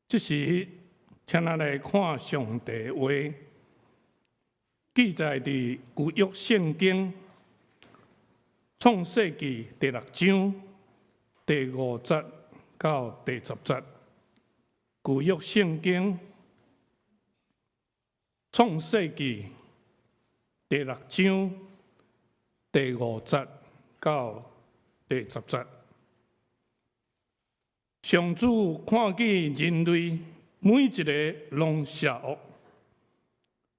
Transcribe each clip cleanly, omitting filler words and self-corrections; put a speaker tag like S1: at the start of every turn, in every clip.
S1: 這時，請咱來看上帝話，記載佇舊約聖經創世記第六章第五節到第十節。舊約聖經創世記第六章第五節到第十節。上主看見人類每一个攏邪惡，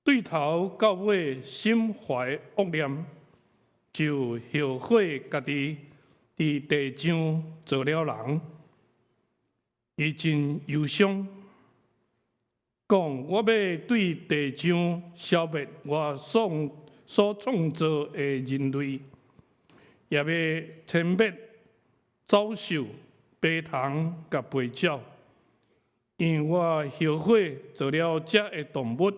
S1: 對頭到尾心懷惡念，就後悔家己佇地上造了人。伊真憂傷，講我欲對地上消滅我所創造的人類，也欲殲滅走獸、飛蟲佮飛鳥，因為我後悔造了這个動物。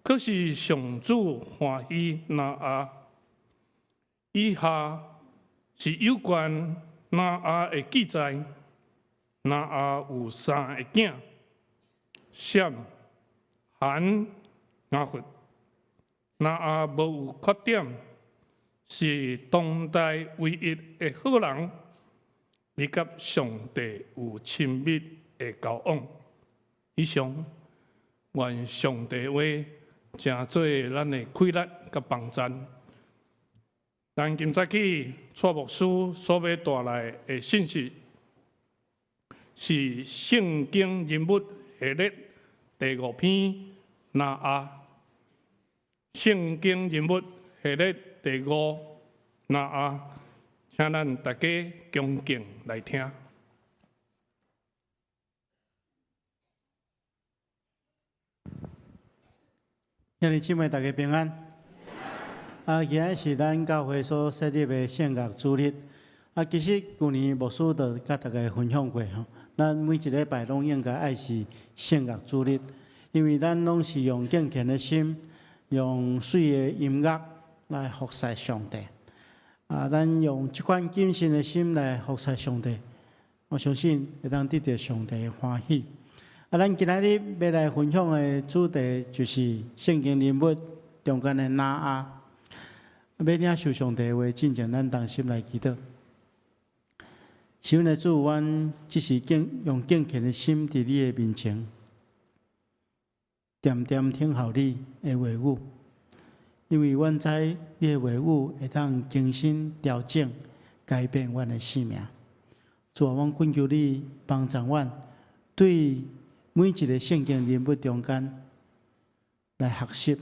S1: 可是上主歡喜挪亞。以下是有關挪亞的記載。挪亞有三个囝：閃、含、雅弗。挪亞無有缺點，是當代唯一的好人。伊佮上帝有親密的交往。以上，願上帝話成做咱的氣力佮幫贊。咱今早起蔡牧師所欲帶來的信息，是聖經人物系列第五篇挪亞。聖經人物系列第五挪亞，請咱大家恭敬來聽。
S2: 兄弟姊妹，大家平安。啊，今仔是咱教會所設立的聖樂主日。啊，其實舊年牧師就佮大家分享過吼，咱每一禮拜攏應該愛是聖樂主日，因為咱攏是用敬虔的心，用媠的音樂來服侍上帝。啊，咱用這款謹慎的心來服侍上帝，我相信會當得著上帝的歡喜。啊，咱今仔日欲來分享的主題就是聖經人物中間的挪亞。欲領受上帝的話，進前咱同心來祈禱。是阮的主，阮只是敬用敬虔的心佇你的面前，恬恬聽候你的話語，因為阮知你的話語會當更新、調整、改變阮的生命。主啊，阮懇求你幫助阮，對每一个聖經人物中間來學習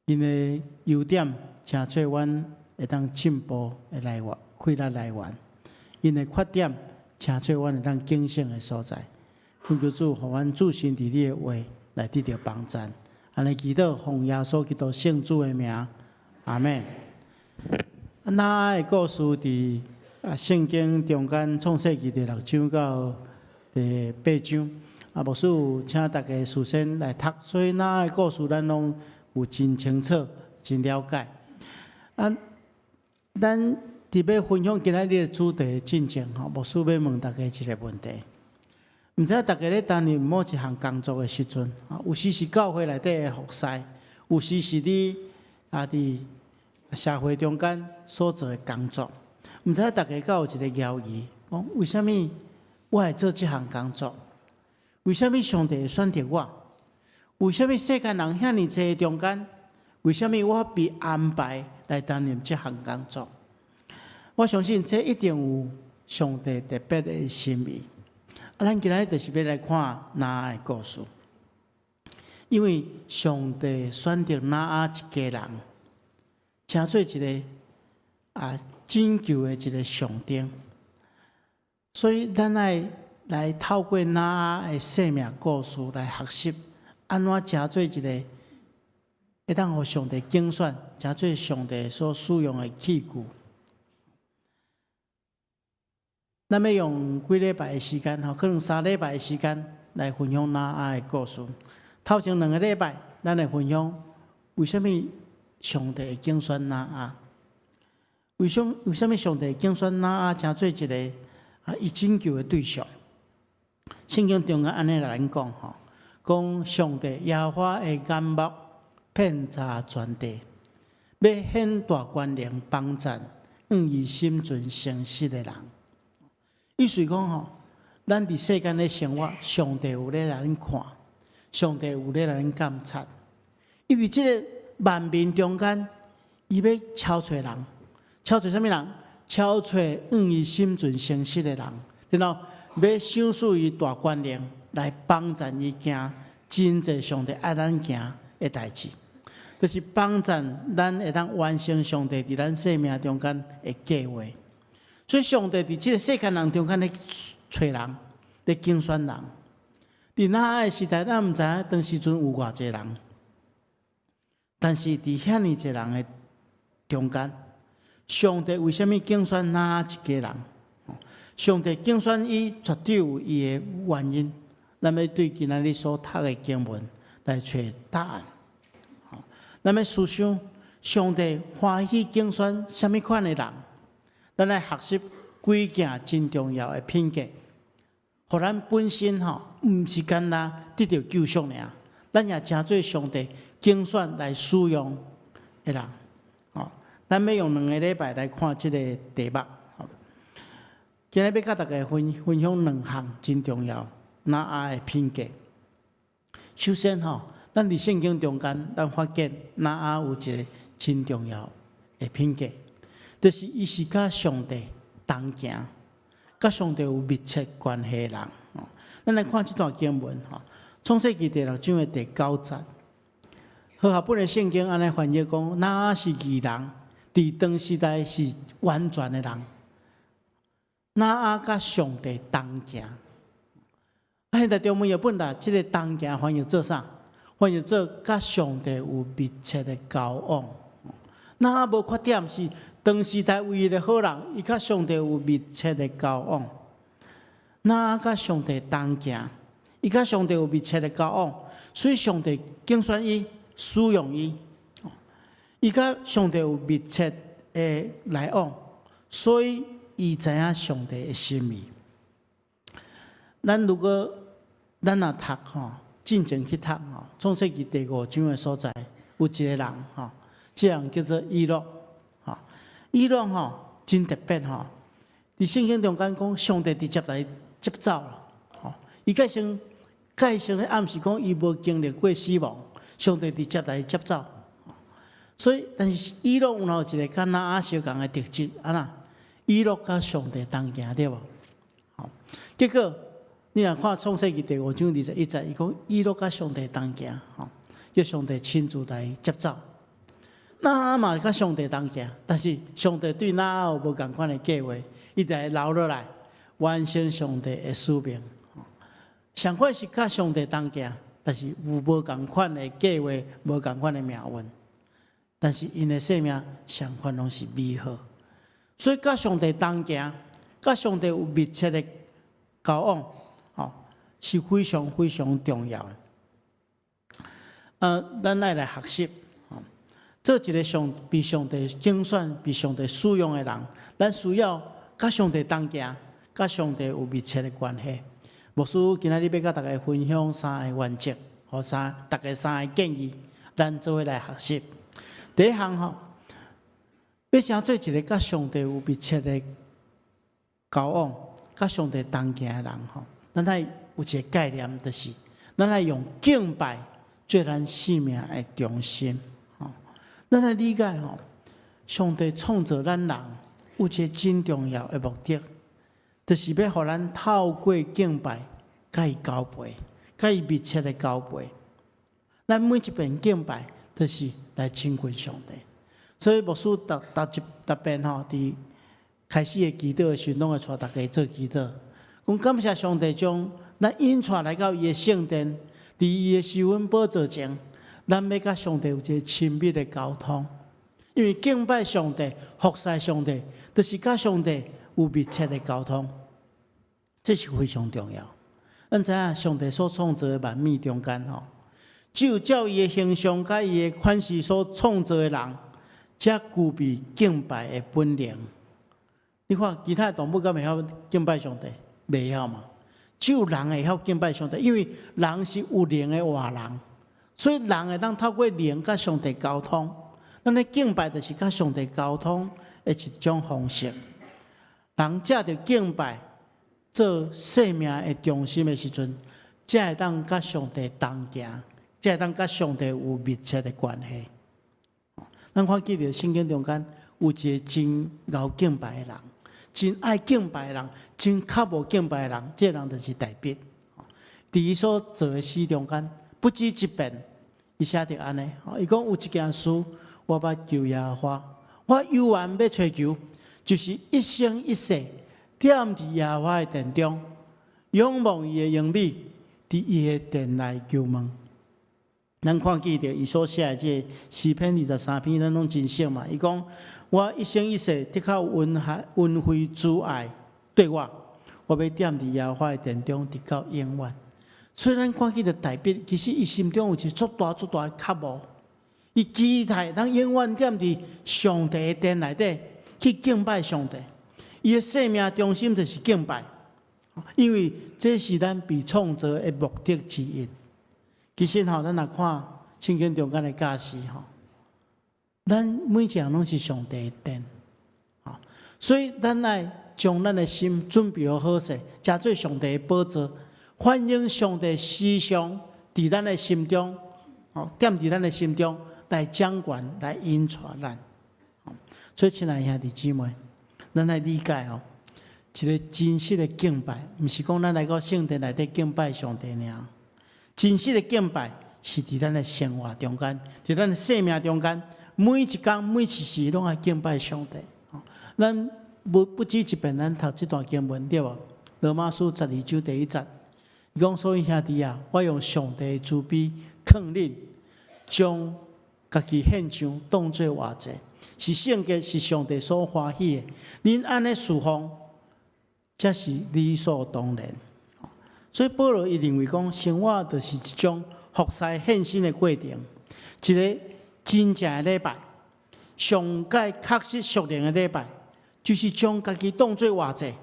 S2: ，𪜶的優點，成做阮會當進步的來源、氣力來源。𪜶的缺點，成做阮會當警醒的所在。懇求主，予阮置身佇你的話來得著幫贊。按呢祈禱，奉耶穌基督聖子的名，阿們。挪亞的故事佇聖經中間創世記第六章到第八章。啊，牧師有請大家事先來讀，所以挪亞的故事咱攏有真清楚、真了解。啊，咱佇欲分享今仔日的主題進前吼，牧師欲問大家一个問題。毋知大家咧擔任某一項工作的時陣，啊，有時是教會內底的服侍，有時是你佇社會中間所做的工作。毋知大家敢有一个猶疑，講為啥物我會做這項工作？為啥物上帝會選擇我？為啥物世間人遐爾濟中間，為啥物我被安排來擔任這項工作？我相信這一定有上帝特別的心意。啊，咱今仔日就是欲來看挪亞的故事，因為上帝選擇挪亞一家人，成做一个拯救的一个象徵，所以咱愛來透過挪亞的生命故事來學習，按怎成做一个會當予上帝揀選，成做上帝所使用的器具。咱欲用幾禮拜的時間，吼，可能三禮拜的時間來分享挪亞的故事。頭前兩个禮拜，咱來分享為啥物上帝會揀選挪亞？為啥物上帝會揀選挪亞成做一个伊拯救的對象？聖經中間按呢來講吼，講上帝耶和華的眼目遍察全地，欲顯大權能幫贊向伊心存誠實的人。意思講吼，咱佇世間的生活，上帝有咧來咱看，上帝有咧來咱監察。因為這个萬民中間，伊欲抽揣人，抽揣啥物人？抽揣向伊心存誠實的人，然後欲賞賜伊大權能來幫贊伊行真濟上帝愛咱行的代誌，就是幫贊咱會當完成上帝佇咱生命中間的計劃。所以上帝佇這个世間人中間咧揣人，咧揀選人。佇挪亞的時代，咱毋知影當時陣有偌濟人，但是佇遐爾濟人的中間，上帝為啥物揀選挪亞一家人？上帝揀選伊，絕對有伊的原因。咱欲對今仔日所讀的經文來揣答案。咱欲思想，上帝歡喜揀選啥物款的人？咱來學習幾件真重要的品格，予咱本身吼，毋是干焦得著救贖爾，咱也成做上帝揀選來使用的人。吼，咱欲用2個禮拜來看這个題目。今日欲佮大家分享兩項真重要挪亞的品格。首先吼，咱佇聖經中間，咱發現挪亞有一个真重要的品格，就是伊是佮上帝同行，佮上帝有密切關係的人。咱來看這段經文吼，創世記第六章的第九節，和合本的聖經按呢翻譯講，挪亞是義人，佇當時代是完全的人。挪亞佮上帝同行，啊，現代中文譯本啦，這个同行翻譯做啥？翻譯做佮上帝有密切的交往。挪亞無缺點，是當時代唯一的好人，伊佮上帝有密切的交往。挪亞佮上帝同行，伊佮上帝有密切的交往，所以上帝揀選伊，使用伊。伊佮上帝有密切的來往，所以伊知影上帝的心意。咱如果咱若讀吼，進前去讀吼，創世記第五章的所在，有一個人吼，這个人叫做以諾，吼，以諾吼真特別吼，佇聖經中間講，上帝直接來接走了，吼，伊蓋先咧暗示講，伊無經歷過死亡，上帝直接來接走。所以，但是以諾有一個佮挪亞相仝的特質，按怎？以諾佮上帝同行對無？吼，結果你若看創世記第五章21節，伊講以諾佮上帝同行，吼，叫上帝親自來接走。挪亞嘛佮上帝同行，但是上帝對挪亞有無仝款的計劃，伊就會留落來完成上帝的使命。相款是佮上帝同行，但是有無仝款的計劃，無仝款的命運。但是𪜶的生命相款攏是美好，所以佮上帝同行，佮上帝有密切的交往，吼，是非常非常重要的。咱愛來學習，做一个被上帝揀選、被上帝使用的人，咱需要佮上帝同行，佮上帝有密切的關係。牧師今仔日欲佮大家分享三个原則，予大家三个建議，咱做伙來學習。第一項吼，欲成做一个佮上帝有密切的交往、佮上帝同行的人吼，咱愛有一個概念，就是咱愛用敬拜做咱生命的中心。吼，咱愛理解吼，上帝創造咱人有一个真重要的目的，就是欲予咱透過敬拜佮伊交陪，佮伊密切的交陪。咱每一遍敬拜，就是來親近上帝。所以牧師逐逐一逐遍吼，佇開始的祈禱的時陣，攏會帶大家做祈禱，講感謝上帝將咱引帶來到伊的聖殿，佇伊的施恩寶座前，咱欲佮上帝有一个親密的溝通。因為敬拜上帝、服侍上帝，就是佮上帝有密切的溝通，這是非常重要。咱知影上帝所創造的萬物中間吼，只有照伊的形象佮伊的款式所創造的人，才具備敬拜的本能。你看其他動物敢會曉敬拜上帝？袂曉嘛？只有人會曉敬拜上帝，因為人是有靈的活人，所以人會當透過靈佮上帝溝通。咱咧敬拜就是佮上帝溝通的一種方式。人藉著敬拜做生命的中心的時陣，才會當佮上帝同行，才會當佮上帝有密切的關係。咱看見著聖經中間有一個真𠢕敬拜的人，真愛敬拜的人，真渴慕敬拜的人，這個人就是大衛。佇伊所做的詩中間，不止一遍，伊寫著按呢。伊講有一件事，我欲求耶和華，我猶原欲揣求，就是一生一世踮佇耶和華的殿中，仰望伊的榮美，佇伊的殿內求問。咱看見著伊所寫的這個詩篇23篇，咱攏真熟嘛。伊講，我一生一世的確有恩恩惠慈愛對我，我欲踮佇耶和華的殿中，直到永遠。所以咱看見著大衛，其實伊心中有一個足大足大的渴慕，伊期待當永遠踮佇上帝的殿內底去敬拜上帝。伊的生命中心就是敬拜，因為這是咱被創造的目的之一。其實吼，咱若看聖經中間的教示吼，咱每一個人攏是上帝的殿，所以咱愛將咱的心準備好好勢，成做上帝的寶座，歡迎上帝時常佇咱的心中，哦，踮佇咱的心中來掌權、來引帶咱。所以，親愛兄弟姊妹，咱來理解哦，一個真實的敬拜，毋是講咱來到聖殿內底敬拜上帝爾。真實的敬拜是佇咱的生活中間，佇咱的生命中間，每一工每一時攏愛敬拜上帝。咱不止一遍，咱讀這段經文對無？羅馬書12章第1節，伊講：所以兄弟啊，我用上帝的慈悲勸恁，將家己獻上，當做活祭，是聖潔，是上帝所歡喜的。恁按呢事奉，才是理所當然。所以保羅伊認為講，生活就是一種服侍獻身的過程，一個真正的禮拜，上蓋確實屬靈的禮拜，就是將家己當做活祭，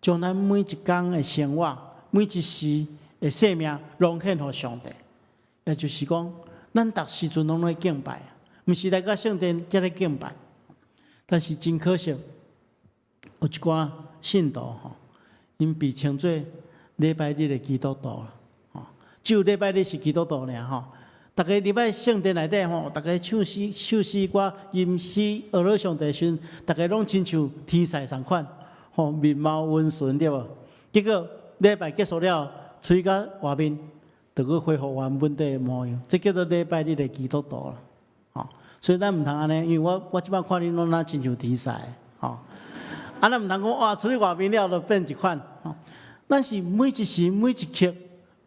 S2: 將咱每一工的生活、每一時的生命，攏獻予上帝。也就是講，咱逐時陣攏咧敬拜，毋是來到聖殿才咧敬拜。但是真可惜，有一寡信徒吼，𪜶被稱做禮拜日的基督徒啦，吼，只有禮拜日是基督徒爾吼。逐家入來聖殿內底吼，逐家唱詩、唱詩歌、吟詩、學樂上帝時陣，逐家攏親像天使仝款，吼，面貌溫順對無？結果禮拜結束了，出去外面，就閣恢復原本的模樣，這叫做禮拜日的基督徒啦，吼。所以咱毋通按呢，因為我這擺看恁攏若親像天使，吼。啊，咱毋通講哇，出去外面了就變一款，吼。咱是每一時每一刻，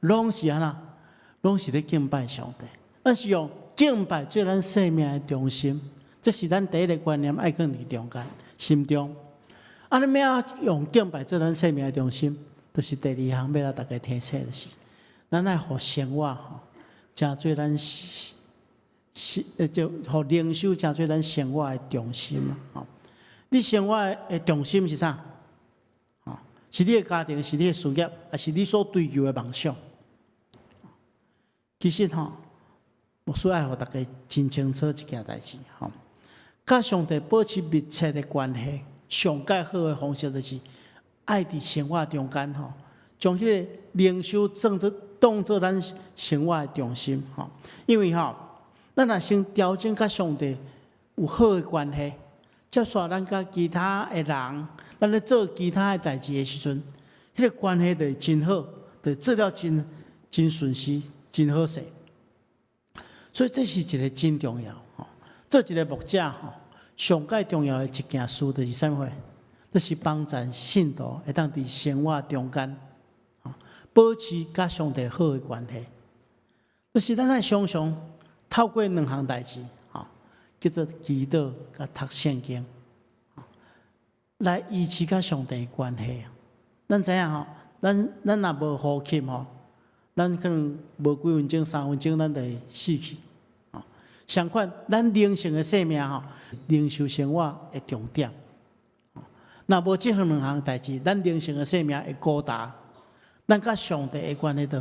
S2: 攏是按怎，攏是咧敬拜上帝。咱是用敬拜做咱生命的中心，這是咱第一個觀念，愛放佇中間心中。啊，你欲用敬拜做咱生命的中心，就是第二項欲來大家提醒的是，咱愛予生活吼，成做咱是是，就予靈修成做咱生活的中心啊！吼，你生活的中心是啥？吼，是你的家庭，是你的事業，抑是你所追求的夢想？其實吼，牧師愛予大家真清楚一件代誌吼，佮上帝保持密切的關係，上蓋好的方式就是愛佇生活中間吼，將彼個靈修當做當做咱生活的中心吼。因為吼，咱若先調整佮上帝有好的關係，接續咱佮其他的人，咱咧做其他的代誌的時陣，彼個關係就會真好，就做了真真順勢，真好勢。所以這是一個真重要吼，做一個牧者吼，上蓋重要的一件事就是啥物貨？就是幫助信徒會當佇生活中間，保持佮上帝好的關係。就是咱愛常常透過兩項代誌，吼，叫做祈禱佮讀聖經，來維持佮上帝的關係。咱知影吼，咱若無呼吸吼，咱可能無幾分鐘、3分鐘，咱就會死去。相款，咱靈性的生命吼，靈修生活的重點。若無這兩項代誌，咱靈性的生命會孤單。咱佮上帝的關係就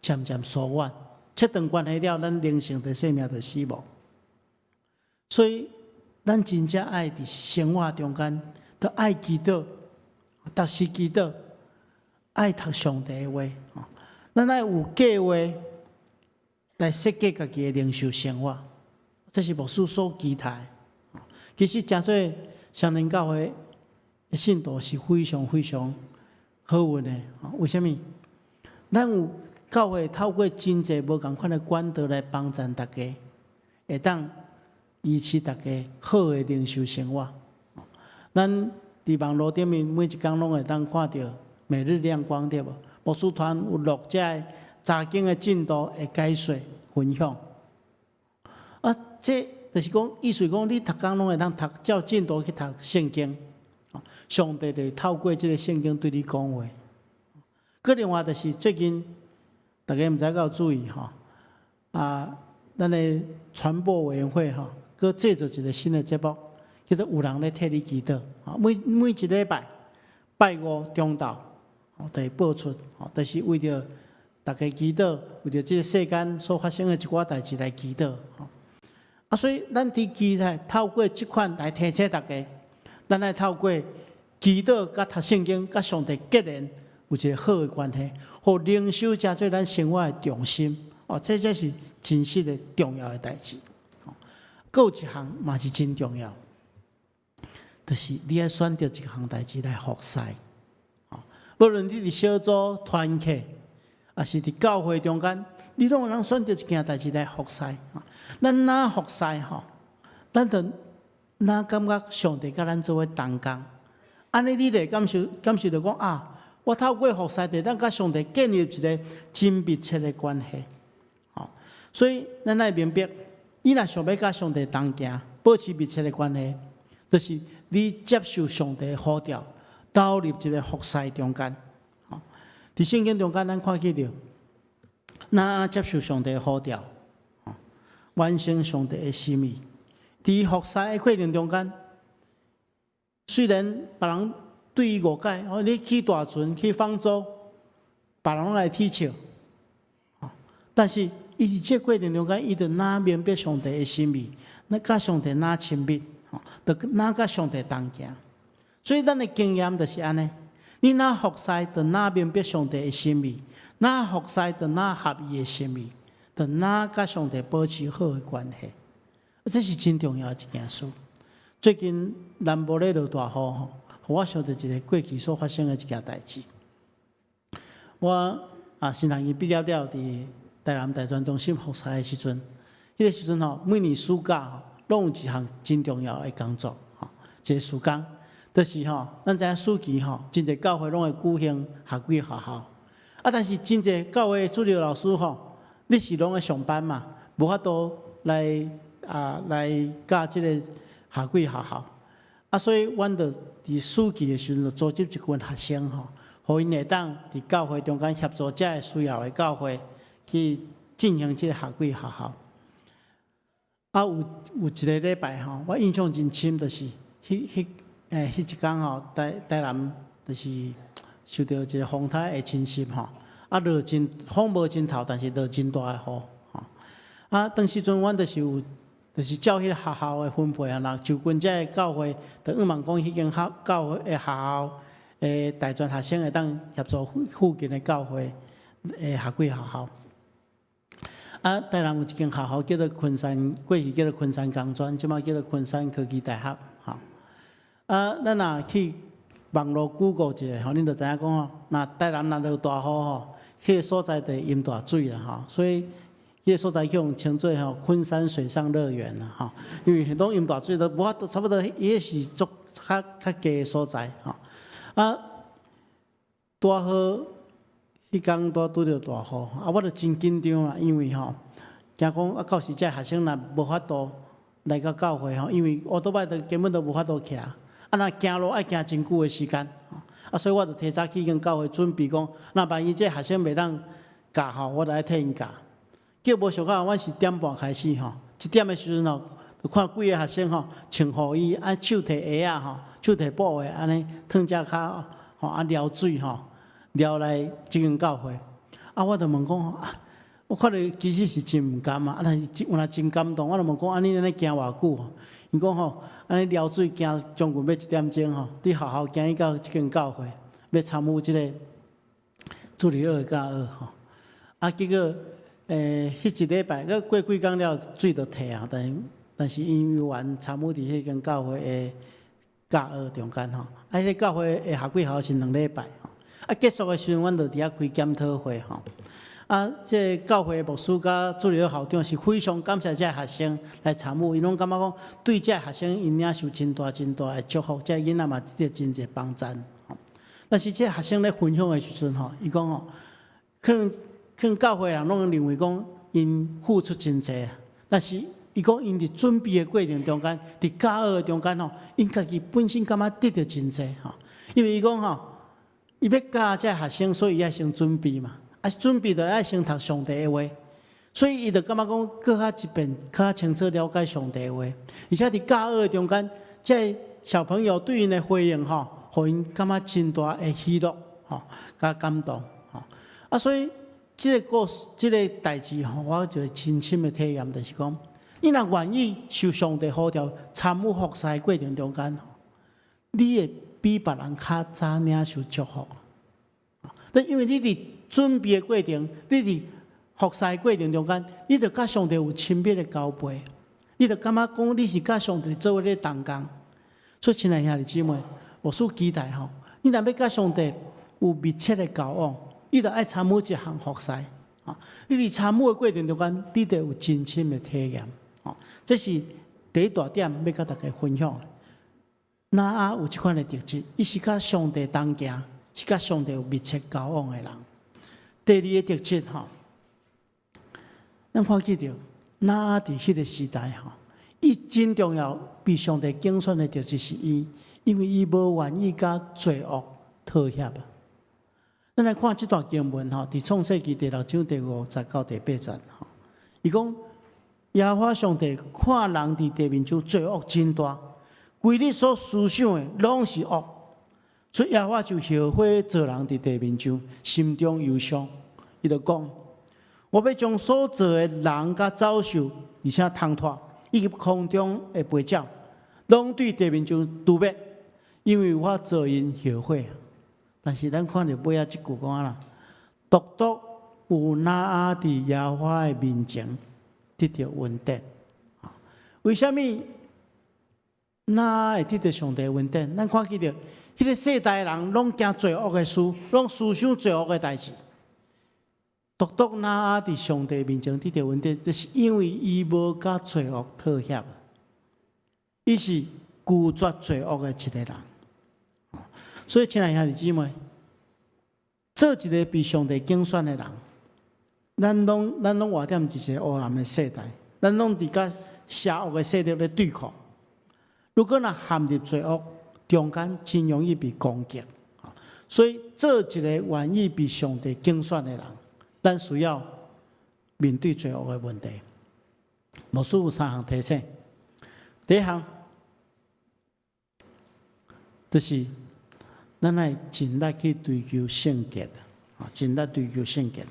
S2: 漸漸疏遠，切斷關係了，咱靈性的生命就死亡。所以，咱真正愛佇生活中間，都愛祈禱，逐時祈禱，愛讀上帝的話。咱愛有計劃來設計家己的靈修生活，這是牧師所期待的。其實，誠濟雙連教會的信徒是非常非常好運的。為啥物？咱有教會透過真濟無仝款的管道來幫贊大家，會當維持大家好的靈修生活。咱佇網路頂面每一工攏會當看著每日亮光，對無？牧師團有錄這个查經的進度的解說分享。啊，這就是講，意思講，你逐工攏會當讀，照進度去讀聖經。上帝就透過這个聖經對你講話。閣另外就是最近大家毋知敢有注意吼，啊，咱的傳播委員會吼，閣製作一個新的節目，叫做有人咧替你祈禱。每一禮拜拜五中晝，就會播出，就是為著大家祈禱，為著這个世間所發生的一寡代誌來祈禱。啊，所以咱佇期待透過這款來提醒大家，咱愛透過祈禱佮讀聖經，佮上帝結連有一個好的關係，予靈修成做咱生活的重心。哦，這才是真實的重要的代誌。閣有一項嘛是真重要，就是你愛選擇一項代誌來服侍。無論你佇小組團契，抑是佇教會中間，你攏會當選擇一件代誌來服侍。咱若服侍吼，咱就若感覺上帝佮咱做伙同工，按呢你就會感受著講啊，我透過服侍，就當佮上帝建立一個真密切的關係。吼，所以咱愛明白，你若想欲佮上帝同行，保持密切的關係，就是你接受上帝的呼召，投入一個服侍中間。吼，佇聖經中間，咱看見著，若接受上帝的呼召，完成上帝的心意。佇服侍的過程中間，雖然別人對伊誤解，哦，你去大船去方舟，別人攏來取笑，但是伊佇這過程中間，伊就若明白上帝的心意，若佮上帝若親密，就若佮上帝同行。所以咱的經驗就是按呢，你若服侍，就若明白上帝的心意，若服侍，就若合伊的心意，就若佮上帝保持好的關係。這是真重要的一件事。最近南部咧落大雨吼，予我想著一個過去所發生的一件代誌。我啊，新學院畢業了，佇台南大專中心服侍的時陣，彼個時陣吼，每年暑假吼，攏有一項真重要的工作吼，一個事工，就是吼，咱知影暑期吼，真濟教會攏會舉行夏季學校。啊，但是真濟教會主日老師吼，日時攏愛上班嘛，無法度來教這個夏季學校。啊，所以阮就佇暑期的時陣，就組織一群學生吼，予𪜶會當佇教會中間協助遮個需要的教會去進行這個夏季學校。啊，有一個禮拜吼，我印象真深，就是彼一工吼，台南就是受著一個風颱的侵襲吼，啊落真風無真透，但是落真大的雨吼。啊，當時陣阮就是有，就是照彼個學校的分配啊，若就近遮個教會，就向望講彼間學教會的學校的大專學生會當協助附近的教會的夏季學校。啊，台南有一間學校叫做昆山，過去叫做昆山工專，這擺叫做昆山科技大學。吼，啊，咱若去網路 Google 一下吼，恁就知影講吼，若台南若落大雨吼，彼個所在就會淹大水啦吼，所以彼個所在去予稱做吼昆山水上樂園啦吼，因為攏淹大水都無法度，差不多伊是足較低的所在吼。啊，拄好彼工拄拄著大雨，啊，我就真緊張啦，因為吼，驚講啊，到時這學生若無法度來到教會吼，因為烏托邦都根本都無法度徛，啊，若行路愛行真久的時間，啊，所以我就提早去跟教會準備講，若萬一這學生袂當教吼，我就愛替𪜶教。結果無想到，阮是點半開始吼，一點的時陣吼，就看幾个學生吼穿雨衣，啊手提鞋仔吼，手提布的按呢，躉只跤吼，啊撩水吼，撩來這間教會。啊，我就問講啊，我看著其實是真毋甘啊，啊，但是有若真感動。我就問講，啊，你按呢行偌久？伊講吼，按呢撩水行將近欲一點鐘吼，對學校行去到這間教會，欲參與這个主日學的教學吼。啊，結果彼一禮拜，閣過幾工了，水就退啊。但是𪜶猶原參與佇彼間教會的教學中間吼。啊，彼个教會的學期校是2禮拜吼。啊，結束的時陣，阮就佇遐開檢討會吼。啊，這个教會的牧師佮主日學校長是非常感謝這个學生來參與，𪜶攏感覺講對這个學生𪜶領受真大真大的祝福，這个囡仔嘛得到真濟幫贊。但是這个學生咧分享的時陣吼，伊講吼，可能教會人攏認為講𪜶付出真濟，但是伊講𪜶佇準備的過程中間，佇教學的中間吼，𪜶家己本身感覺得著真濟吼，因為伊講吼，伊欲教這个學生，所以伊愛先準備嘛。啊，準備就愛先讀上帝的話，所以伊就感覺講，閣較一遍，較清楚了解上帝的話。而且佇教學的中間，這个小朋友對𪜶的回應吼，予𪜶感覺真大的喜樂吼，佮感動吼。啊，所以這个故事，這个代誌吼，我就親身的體驗，就是講，你若願意受上帝呼召參與服侍的過程中間，你會比別人較早領受祝福。但因為你佇準備的過程，你佇服侍的過程中間，你就佮上帝有親密的交陪，你就感覺講你是佮上帝做伙咧同工。所以，親愛兄弟姊妹，牧師期待吼，你若欲佮上帝有密切的交往，你就愛參與這項服侍。你佇參與的過程中間，你就有真深的體驗。這是第一大點欲佮大家分享。挪亞有這款的特質，伊是佮上帝同行，是佮上帝有密切交往的人。第二个特質吼，咱看見著挪亞佇彼个時代吼，伊真重要被上帝揀選的特質是伊，因為伊無願意佮罪惡妥協啊。咱來看這段經文吼，佇創世記第六章第五節到第八節吼，伊講耶和華上帝看人佇地面上罪惡真大，規日所思想的攏是惡，所以耶和華就後悔造人佇地面上，心中憂傷。伊就講：我欲將所造的人佮走獸，而且蟲豸以及空中的飛鳥，攏對地面上誅滅，因為我造𪜶後悔。但是咱看著尾仔這句講啦，獨獨有挪亞佇耶和華的面前得著恩典。為啥物挪亞會得著上帝恩典？咱看見著彼个世代人攏行罪惡的事，攏思想罪惡的代誌。獨獨挪亞佇上帝面前得著恩典，就是因為伊無佮罪惡妥協，伊是拒絕罪惡的一个人。所以，親愛兄弟姊妹，做一个被上帝揀選的人，咱攏活佇一个黑暗的世代，咱攏佇佮邪惡的勢力咧對抗。如果若陷入罪惡中間，真容易被攻擊。所以，做一个願意被上帝揀選的人，咱需要面對罪惡的問題。牧師有三項提醒。第一項，就是咱愛盡力去追求聖潔，啊，盡力追求聖潔，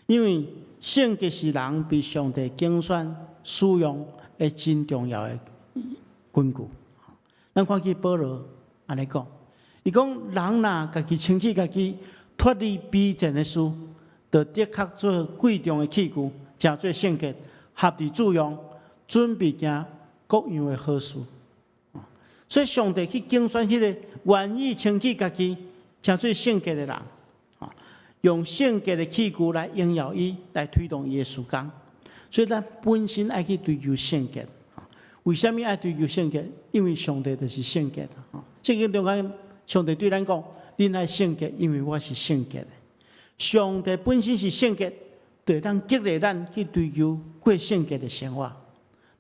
S2: 因為聖潔是人被上帝揀選使用的真重要的根據。咱看見保羅按呢講，伊講人若家己清洗家己，脫離卑賤的事，就的確做貴重的器具，成做聖潔，合佇主用，準備行各樣的好事。所以上帝去揀選彼个願意清洗家己、成做聖潔的人，用聖潔的器具來榮耀伊，來推動伊的事工。所以咱本身愛去追求聖潔。為啥物愛追求聖潔？因為上帝就是聖潔的。聖經中間，上帝對咱講：恁愛聖潔，因為我是聖潔的。上帝本身是聖潔，就會當激勵咱去追求過聖潔的生活。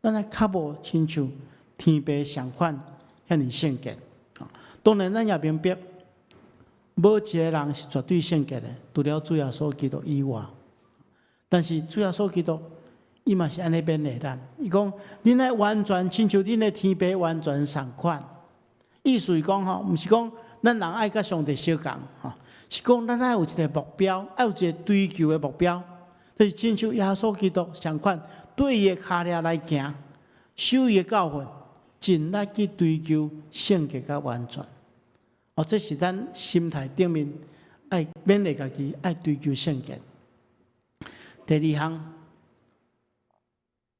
S2: 咱愛較無親像天父相款遐爾聖潔。當然，咱也明白，無一个人是絕對聖潔的，除了主耶穌基督以外。但是主耶穌基督，伊嘛是按呢勉勵咱。伊講：恁愛完全親像恁的天父完全相款。意思是講吼，毋是講咱人愛佮上帝相仝吼，是講咱愛有一个目標，愛有一个追求的目標，就是親像耶穌基督相款，對伊的跤跡來行，守伊的教訓，盡力去追求聖潔佮完全。哦，這是咱心態頂面愛勉勵家己，愛追求聖潔。第二項，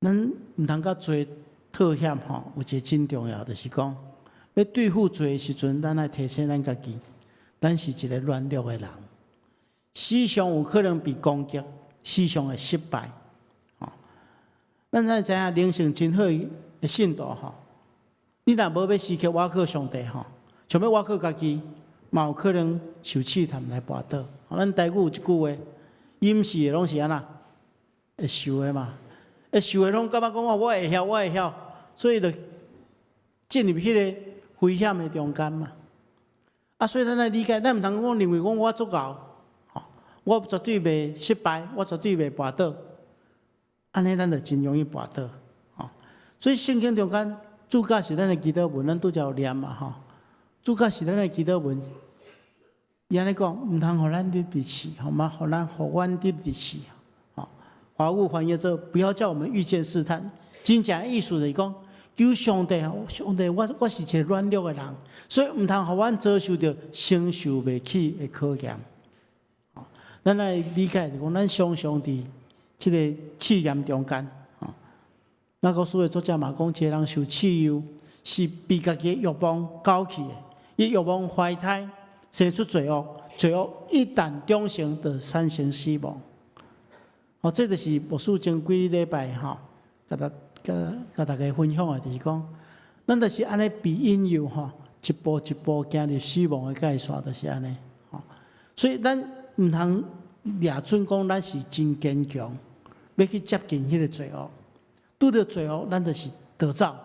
S2: 咱毋通佮罪妥協吼，有一个真重要，就是講，欲對付罪的時陣，咱愛提醒咱家己，咱是一个軟弱的人，時常有可能被攻擊，時常會失敗。吼，咱愛知影靈性真好的信徒吼，你若無欲時刻倚靠上帝吼，想欲倚靠家己，嘛有可能受試探來跋倒。咱台語有一句話，隱士的攏是按怎？會受的嘛，會受的攏感覺講我會曉，我會曉，所以就進入彼个危險的中間嘛。啊，所以咱愛理解，咱毋通講認為講我足𠢕，吼，我絕對袂失敗，我絕對袂跋倒。按呢，咱就真容易跋倒，吼。所以聖經中間主教是咱的祈禱文，咱拄才有念嘛，吼。主教是咱的祈禱文，伊按呢講，毋通予咱入佇試，好嗎？予咱予阮入佇試，吼。華語翻譯做不要叫我們遇見試探。真正意思就是講，求上帝，上帝，我是一个軟弱的人，所以毋通予阮遭受著承受袂起的考驗。吼，咱愛理解，就講咱常常佇這个試驗中間。吼，雅各書的作者嘛講，一个人受試誘，是被家己的欲望勾去的，伊欲望懷胎，生出罪惡，罪惡一旦長成，就產生死亡。哦，這就是牧師前幾禮拜吼，佮大家分享的，就是講，咱就是按呢被引誘吼，一步一步行入死亡的界線，就是按呢。吼，所以咱毋通掠準講咱是真堅強，欲去接近彼个罪惡，拄著罪惡，咱就是逃走，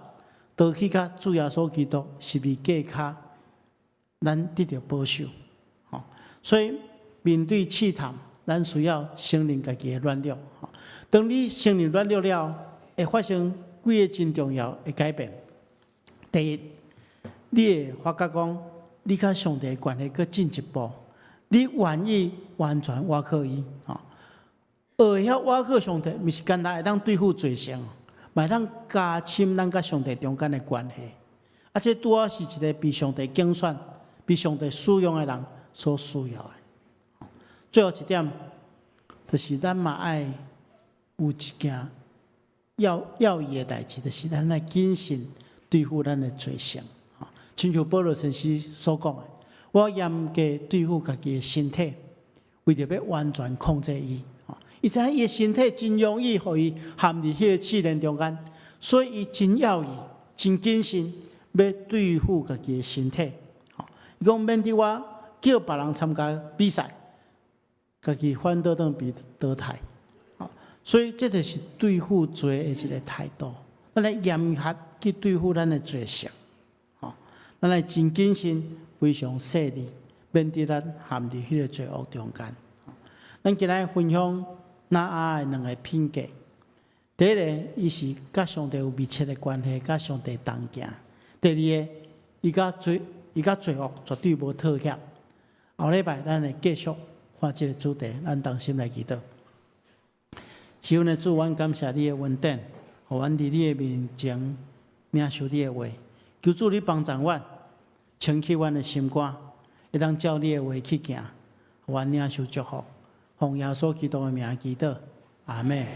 S2: 逃去佮主耶穌基督十字架跤，咱得著保守。吼，所以面對試探，咱需要承認家己的軟弱。吼，當你承認軟弱了，會發生幾个真重要的改變。第一，你會發覺講，你佮上帝的關係閣進一步，你願意完全倚靠伊。吼，學會曉倚靠上帝，毋是干焦會當對付罪性，嘛會當加深咱佮上帝中間的關係。啊，這拄好是一个被上帝揀選、被上帝使用的人所需要的。最後一點，就是咱嘛愛有一件要要義的代誌，就是咱愛謹慎對付咱的罪性。吼，親像保羅先生所講的，我嚴格對付家己的身體，為著欲完全控制伊。吼，伊知影伊的身體真容易予伊陷佇彼个試煉中間，所以伊真要義、真謹慎，欲對付家己的身體。吼，伊講免得我叫別人參加比賽，家己反倒轉被淘汰。所以這就是對付罪的一个態度。咱來嚴格去對付咱的罪性，吼，咱來真謹慎、非常細膩，免得咱陷佇彼个罪惡中間。咱今仔分享挪亞的兩个品格。第一个，伊是佮上帝有密切的關係，佮上帝同行。第二个，伊佮罪惡絕對無妥協。後禮拜咱會繼續看這个主題，咱同心來祈禱。是阮的主，阮感謝你的恩典，予阮佇你的面前領受你的話。求主你幫助阮，清去阮的心肝，會當照你的話去行，予阮領受祝福。奉耶穌基督的名祈禱，阿們。